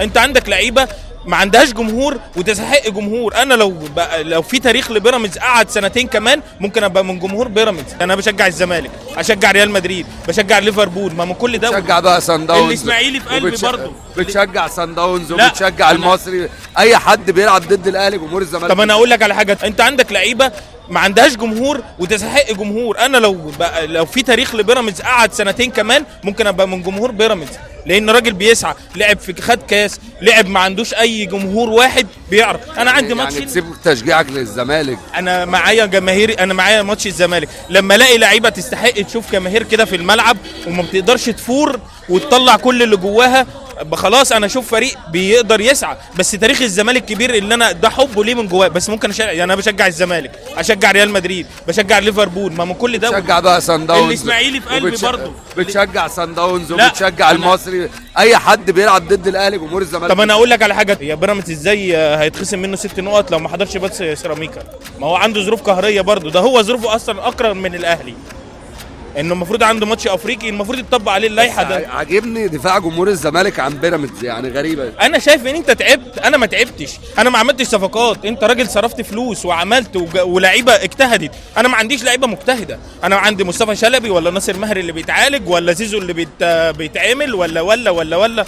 انت عندك لعيبة ما عندهاش جمهور وتستحق جمهور. انا لو في تاريخ لبيراميدز قعد سنتين كمان ممكن ابقى من جمهور بيراميدز. انا بشجع الزمالك، اشجع ريال مدريد، بشجع ليفربول، ما من كل ده. بتشجع بقى سان داونز، الاسماعيلي في قلبي برضه. بتشجع سان داونز لا، وبتشجع المصري، اي حد بيلعب ضد الاهلي جمهور الزمالك. طب انا اقول لك على حاجة، انت عندك لعيبة ما عندهاش جمهور وتستحق جمهور. انا لو في تاريخ لبيراميدز قعد سنتين كمان ممكن ابقى من جمهور بيراميدز، لان راجل بيسعى، لعب في خد كاس، لعب ما عندوش اي جمهور واحد بيعرف. انا عندي ماتش يعني تسيب تشجيعك للزمالك. انا معايا جماهيري، انا معايا ماتش الزمالك، لما الاقي لعيبة تستحق تشوف جماهير كده في الملعب وما بتقدرش تفور وتطلع كل اللي جواها، خلاص انا اشوف فريق بيقدر يسعى. بس تاريخ الزمالك كبير اللي انا ده حبه ليه من جواه. بس ممكن يعني انا بشجع الزمالك، اشجع ريال مدريد، بشجع ليفربول، ما من كل ده. بتشجع بقى سان داونز، الاسماعيلي في قلبي برضه. بتشجع سان داونز لا، وبتشجع المصري، اي حد بيلعب ضد الاهلي جمهور الزمالك. طب انا اقول لك على حاجة، يا بيراميدز ازاي هيتخصم منه 6 نقط لو ما حضرش بس سيراميكا؟ ما هو عنده ظروف قهريه برضه، ده هو ظروفه اصلا اقرب من الاهلي، انه المفروض عنده ماتش افريقي المفروض يتطبق عليه اللائحة ده. عاجبني دفاع جمهور الزمالك عن بيراميدز، يعني غريبة. انا شايف ان انت تعبت، انا ما تعبتش، انا ما عملتش صفقات، انت راجل صرفت فلوس وعملت ولاعيبه اجتهدت، انا ما عنديش لعيبة مجتهدة، انا عندي مصطفى شلبي ولا ناصر ماهر اللي بيتعالج ولا زيزو اللي بيتعمل ولا ولا ولا ولا.